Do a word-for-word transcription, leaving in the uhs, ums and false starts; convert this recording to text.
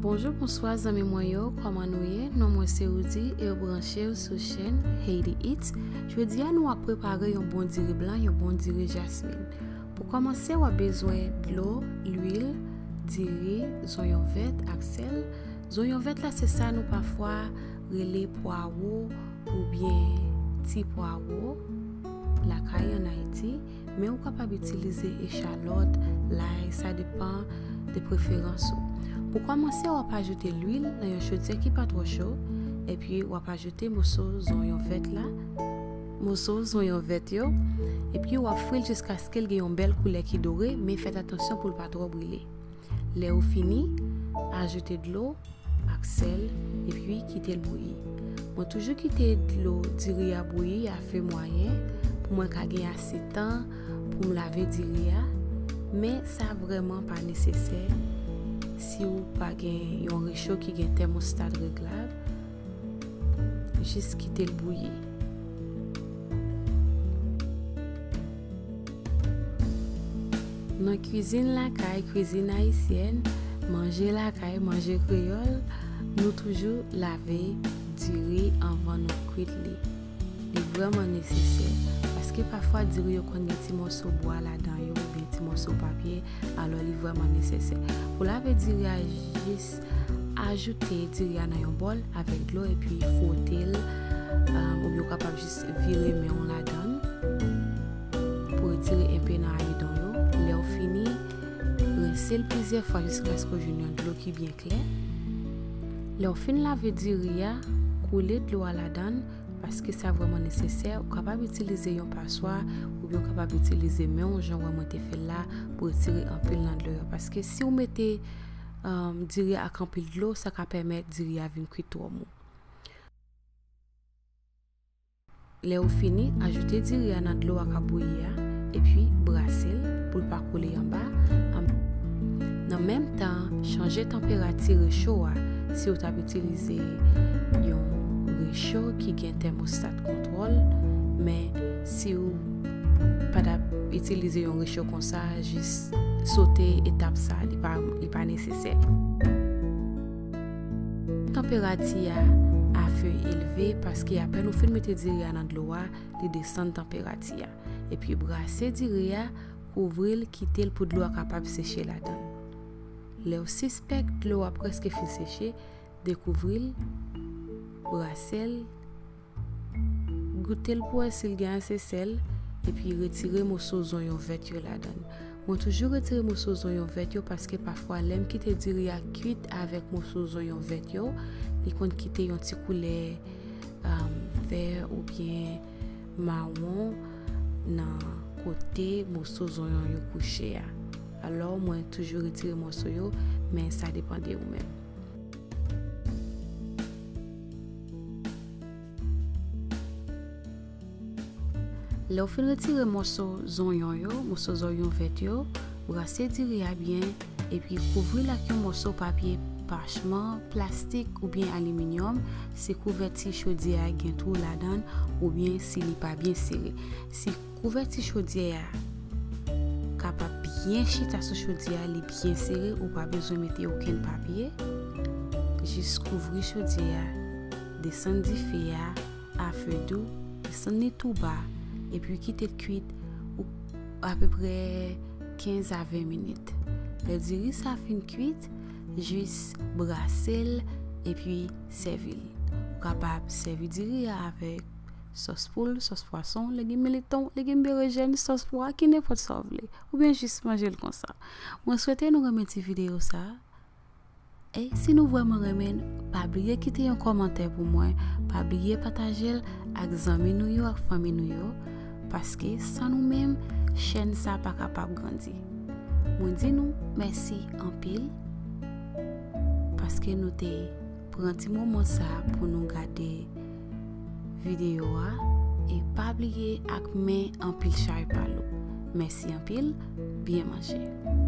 Bonjou, bonswa zanmi mwen yo, kòman nou ye? Non mwen se Rudy e w branche w sou chèn Haiti Eats. Jodi a nou ap prepare yon bon diri blan, yon bon diri jasmin. Pou kòmanse, w ap bezwen dlo, lwil, diri, zonyon vèt ak sèl. Zonyon vèt la se sa nou pafwa rele pwawo oubyen ti pwawo lakay ann Ayiti, men ou kapab itilize echalòt, lay, sa depann de preferans ou. Pou kòmanse, w ap ajoute lwil nan yon chodyè ki pa twò cho, epi w ap ajoute moso zonyon vèt la, moso zonyon vèt yo, epi w ap fri l jiskaske l gen yon bèl koulè ki dore, men fèt atansyon pou l pa twò brile. Lè ou fini, ajoute dlo ak sèl, epi kite l bouyi. Mwen toujou kite dlo diri a bouyi a fe mwayen pou mwen ka gen ase tan pou m lave diri a, men sa vrèman pa nesesè si w pa gen yon recho ki gen tèmostat reglab. Jis kite l bouyi. Nan kwizin lakay, kwizin ayisyèn, manje lakay, manje kreyòl, nou toujou lave diri anvan nou kwit li. Li vrèman nesesè, paske pafwa diri yo konn gen ti mòso bwa ladan yo oubyen ti mòso papye, alò li vrèman nesesè. Pou lave diri a, jis ajoute diri a nan yon bòl avèk dlo epi fwote l, um, oubyen w kapab jis vire men w ladan l pou retire enpe nan amidon yo. Lè w fini, rense l plizyè fwa jiskaske w jwenn yon dlo ki byen klè. Lè w fin lave diri a, koule dlo a ladan l, paske sa vrèman nesesè. Ou kapab itilize yon paswa oubyen ou kapab itilize men w jan w wè mwen te fè l la pou retire anpil nan dlo yo. Paske si w mete, um, diri a ak anpil dlo, sa ka pèmèt diri a vin kwit twò mou. Lè ou fini, ajoute diri a nan dlo a k ap bouyi a, epi brase l pou l pa koule anba. An, nan menm tan an, chanje tanperati recho a si w t ap itilize yon recho ki gen tèmostat kontwòl, men si w pa t ap itilize yon recho konsa, jis sote etap sa, li pa, li pa nesesè. Tanperati a a fe elve, paske apèn ou fin mete diri a nan dlo a, li desann tanperati a. Epi brase diri a, kouvri l, kite l pou dlo a kapab seche ladan l. Lè w sispèk dlo a prèske fin seche, dekouvri l, brase l, goute l pou wè si l gen ase sèl, epi retire moso zonyon vèt yo ladan l. Mwen toujou retire moso zonyon vèt yo paske pafwa lè m kite diri a kwit avèk moso zonyon vèt yo, li konn kite yon ti koulè, um, vè oubyen mawon nan kote moso zonyon yo kouche a. Alò, mwen toujou retire mòso yo, men sa depann de ou menm. Lè w fin retire mòso zonyon yo, mòso zonyon vèt yo, brase diri a byen, epi kouvri l ak yon mòso papye pachman, plastik oubyen aliminyòm, si kouvèti chodyè a gen twou ladan l, oubyen si li pa byen sere. Si kouvèti chodyè a kapab byen chita sou chodyè a, li byen sere, ou pa bezwen mete okenn papye. Jis kouvri chodyè a, desann dife a, a fe dou, desann li tou ba, epi kite l kwit ou apeprè kenz a ven minit. Lè diri sa fin kwit, jis brase l epi sèvi l. Ou kapab sèvi diri a avèk sòs poul, sòs pwason, legim militon, legim berejèn, sòs pwa, ki nenpòt sa w vle, oubyen jis manje l konsa. Mwen swete nou renmen ti videyo sa a. E si nou vrèman renmen l, pa bliye kite yon kòmantè pou mwen, pa bliye pataje l ak zanmi nou yo, ak fanmi nou yo, paske san nou menm, chèn sa pa kapab grandi. Mwen di nou mèsi anpil, paske nou te pran ti moman sa pou nou gade videyo a, e pa bliye ak men anpil chay pa lou. Mèsi anpil, byen manje.